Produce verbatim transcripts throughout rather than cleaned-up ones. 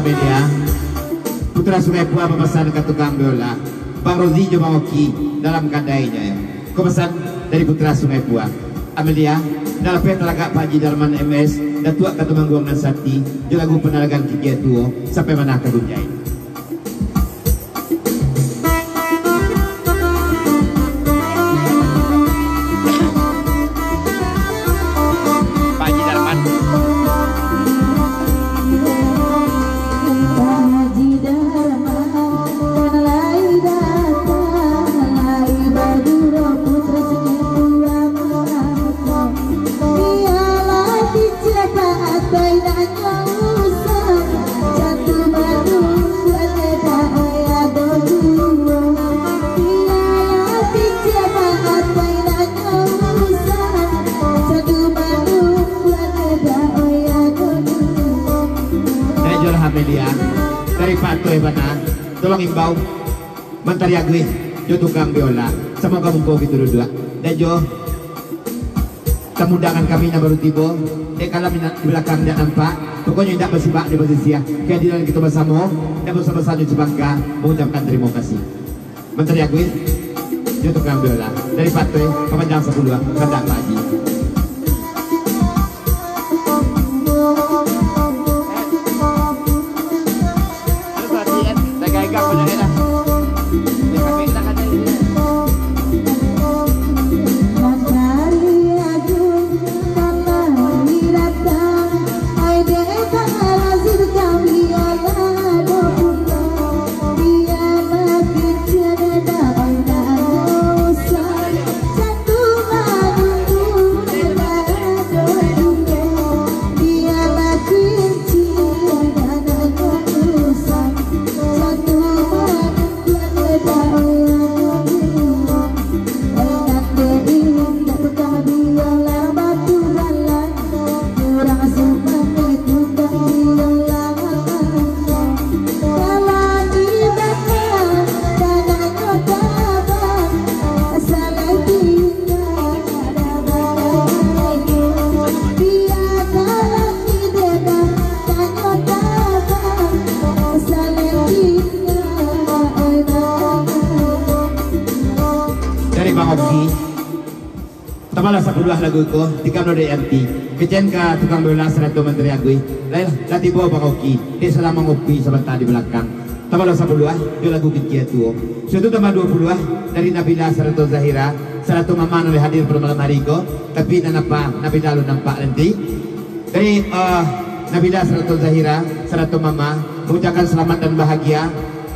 Amelia, Putra Sungai Pua bapasan ka tukang biola, Bang Rozi jo Bang Oki dalam kadainyo, yo. Ko pasan dari Putra Sungai Pua. Amelia, nan lapeh talagak Pak Haji Darman M S, Datuak Katumangguang nan sati, jo lagu Panalagan Kikia Tuo, sampai manah ka gunjai. Pak Haji Darman. Pak Haji Darman, kan lai datang, lai baduro putra singkek tuang. Bialah kicik pakai nak usah, satu baru buat dah ado juo. Bialah kicik pakai nak usah, satu baru buat dah ado juo. Dek Jorah Amelia, dari Pak Toy bana, tolong imbau Mantari Aguih jo tukang biola, samo ka muko kito duduak. Dan jo tamu undangan kami nan baru tibo, dek kalam di balakang indak nampak, pokoknyo indak basibak di basisiah. Kehadiran kito basamo, dan basamo-samo di bangka, mangucapkan tarimo kasih. Mantari Aguih jo tukang biola, dari Pak Toy, Papanjang Sapuluah, kandak Pak Haji. Dari Bang Oki. Tambalah sapuluah lagu ko, tikam lo dek Yanti. Kecen ka tukang biola sarato Mantari Aguih. Lah, lah tibo Bang Oki, dek salang mangopi sabanta di balakang. Tambalah sapuluah, jo lagu Kikia Tuo. Sudah tu tambah duo puluah, dari Nabila sarato Zahira, sarato Mama nan lai hadir pado malam hari ko. Tapi nan apa, Nabila alun nampak nanti. Dari, eh, Nabila sarato Zahira, sarato Mama, mengucapkan selamat dan bahagia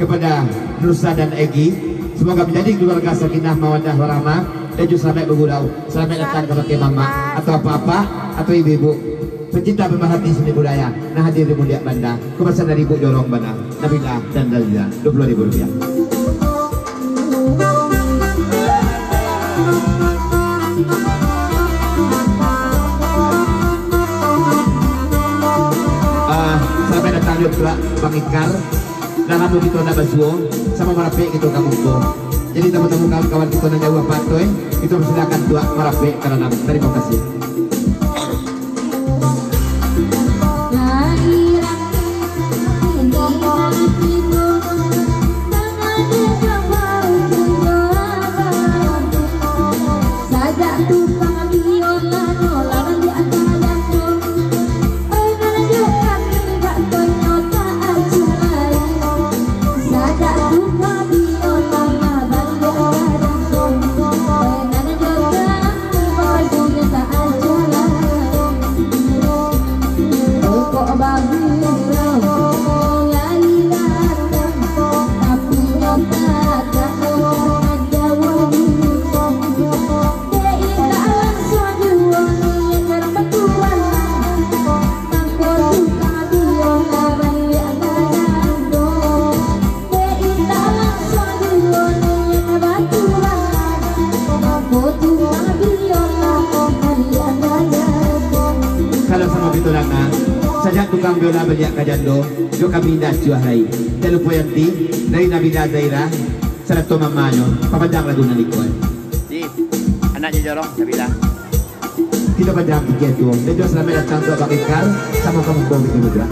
kepada Nusa dan Egi. Semoga menjadi keluarga sakinah, mawadah, warahmah, dan juga selamat bergurau. Selamat datang kepada Mama atau apa-apa atau ibu-ibu pecinta pemerhati seni budaya nan hadir di mudiak banda. Kepasan dari Ibu Jorong bana, Nabila dan Dalila, dua puluh ribu rupiah. Ah, selamat datang juga Bang Ikar. Dah lamo kito ndak basuo, samo marapek kito ka muko. Jadi tamu-tamu kawan-kawan kito nan jauah patoi, kito persilakan juga marapek ka dalam. Tarimo kasih. Kalau samo bitulah, sajak tukang biola baliak ka jando, jo kami indak acuah lai. Jan lupo Yanti, dari Nabila Zaira, sarato mamanyo, papanjang lagu nan iko. Ji, anaknyo Jorong, Nabila. Kito panjang pikir tu. Dan juga selamat datang untuk Bang Ikal, samo ka muko kito juga.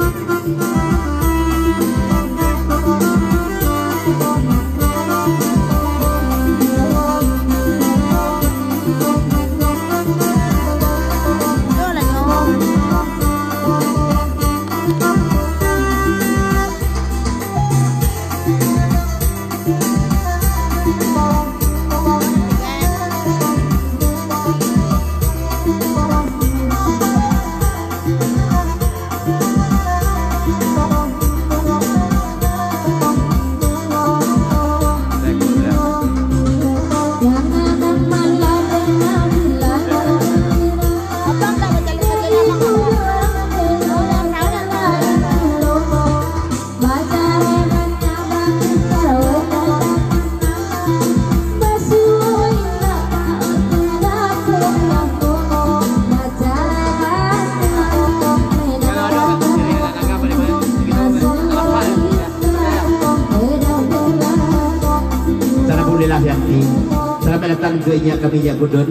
Inyo kami, inyo Bun Don,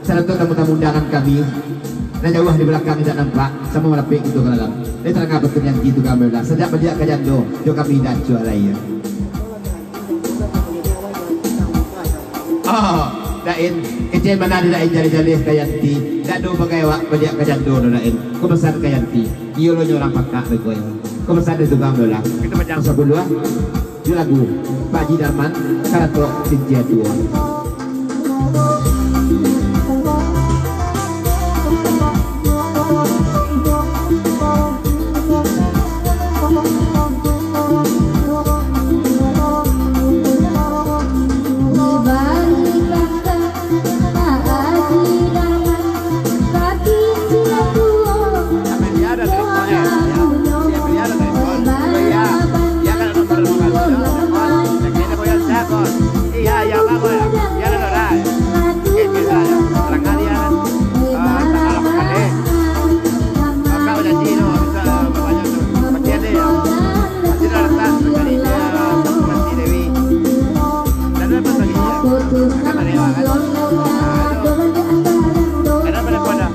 sarato tamu-tamu undangan kami, nan jauah di balakang indak nampak, samo marapek kito ka dalam. Lai tarangah batun janji tu ka ambo lah, sajak baliak ka jando, jo kami indak acuah lai. Oh, Dain, kecek bana di Dain, jaleh-jaleh ka Yanti, indak ado bagai awak baliak ka jando doh, Dain. Ko pasan ka Yanti, iyo lo nyo urang pakak beko. Ko pasan di tu ka ambo lah. Itu macam. Masa buluah. Di lagu Pak Haji Darman, Karatok Cincia Tua. Iya, iya, bagus ya. Iya, iya, iya. Oke, oke, iya, iya. Barangkali ya, kan. Eh, tanggal delapan kali. Kakak udah sih, no. Bisa, eh, banyak tuh. Pasti ada ya. Pasti udah datang. Pasti dia, pasti Dewi. Dan ada pas lagi ya. Kakak ada ya, kan? Nah, itu. Ada apa, ada apa, ada?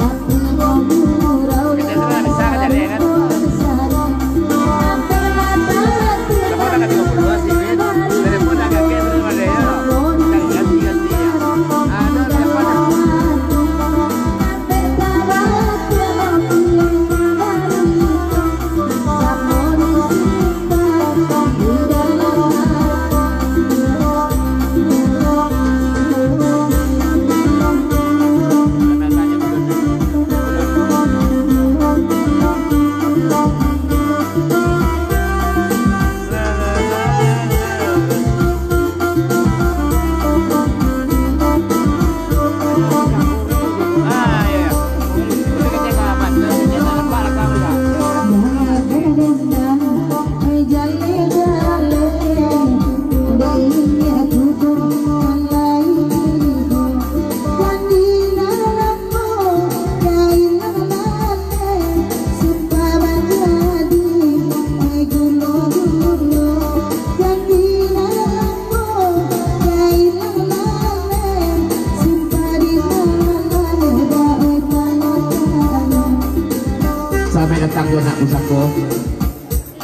Salamaik datang jo anak pusako.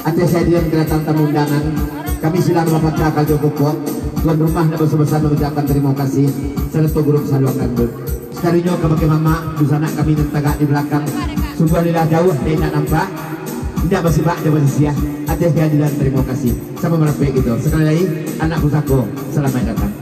Ateh kehadiran kadatang tamu undangan, kami silang bapatah karajo pokok. Tuan rumah nak basamo-samo mangucapkan tarimo kasih, sarato guru kasaluangan tu. Sakalinyo kabake mamak, dunsanak kami nan tagak di balakang, sungguah lilah jauah dek indak nampak, indak basibak jo basisiah. Ateh kehadiran tarimo kasih. Samo marapek kito. Sakali lai, anak pusako, salamaik datang.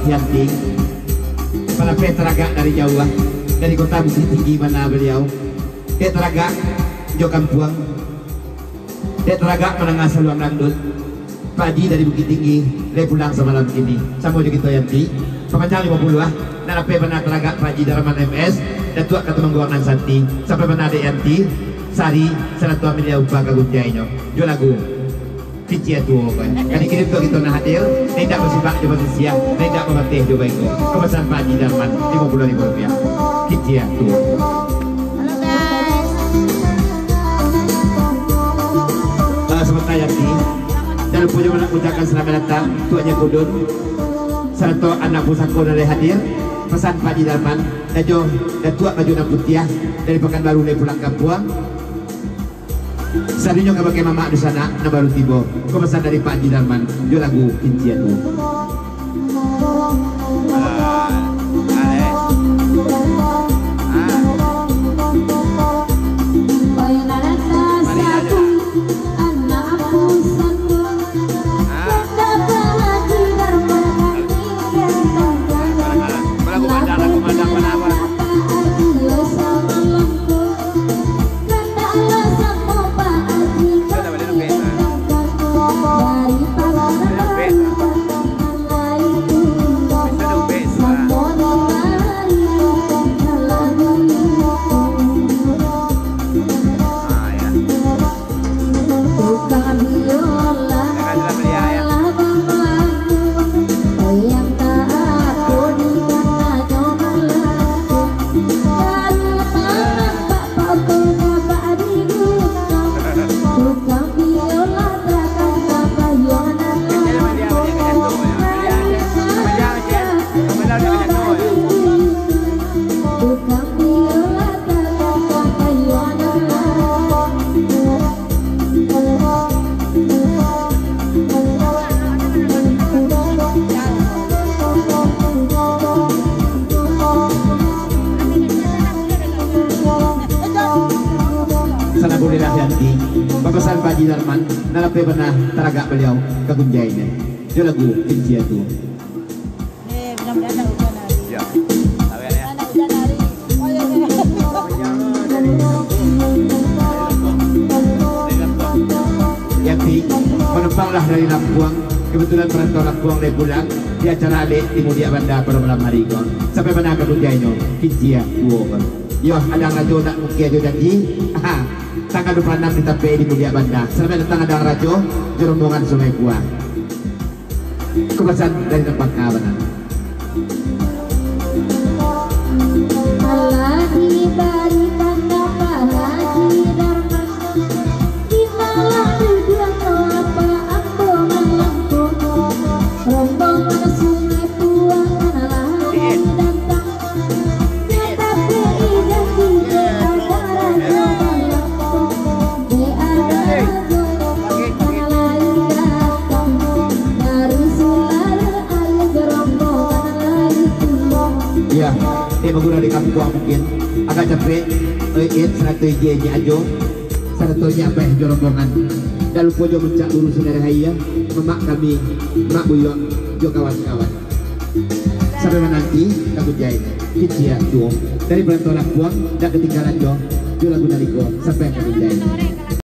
Yanti, palapeh taragak dari jauah, dari kota Bukittinggi ma baliau. Dek taragak jo kampuang, dek taragak mandanga saluang dangdut. Pak Haji dari Bukittinggi, lai pulang samalam kini. Samo jo kito Yanti, pamanjang limo puluah, nak lapeh bana taragak Pak Haji Darman M S, Datuak Katumangguangan Santi, sampai bana dek Yanti, Sari, sarato Amelia Upa ka gunjainyo. Jo lagu. Kincia tuo, kan. Jadi kini tu kito nak hadir, indak basibak jo manusia, indak babateh jo baiko. Kabasan Pak Haji Darman, limo puluah ribu rupiah. Kincia tuo. Halo, guys. Ah, sebentar, Yanti. Jan lupo jo nak ucapkan selamat datang, Tuannya Kudun. Sarato anak pusako nan lai hadir, pasan Pak Haji Darman, dan jo Datuak Baju Nan Putiah, dari Pakanbaru lai pulang kampuang. Sadonyo ka bakeh mamak dunsanak nan baru tibo. Ko pasan dari Pak Haji Darman, jo lagu Kincia tuo. Sanabulillah Yanti, pasan Pak Haji Darman, nan lapeh bana taragak baliau ka gunjainyo. Jo lagu Kincia tuo. Eh, mudah-mudahan nak hujan hari. Ya. Amin, ya. Nak hujan hari. Oh, ya, ya. Yanti, manumpanglah dari Lampuang. Kebetulan parantau Lampuang lai pulang di acara alek di Mudiak Banda pado malam hari ko. Sampai bana ka gunjainyo, Kincia tuo. Yo, Adang Rajo nak mungkin jo janji. Aha, tanggal dua puluh anam di Tampek di Mudiak Banda. Salamaik datang Adang Rajo, jo rombongan Sungai Buah. Ko pasan dari Cempaka bana. Alah dibarikan Bapak Haji Darman, di malam tujuan tu apa ambo malam tu. Rombongan Sungai Buah kan lah datang. Ya, eh, bagurau di kampuang mungkin agak capek, eh, eh, sarato ijin nyo ajo. Sarato nyo abah jo rombongan. Jan lupo jo muncak guru Sungai Rahayu, mamak kami, Mak Buyuang, jo kawan-kawan. Sampai mananti ka gunjainyo. Kincia tuo. Dari parantau Lampuang, dak katinggalan jo, jo lagu nariko, sampai ka gunjainyo.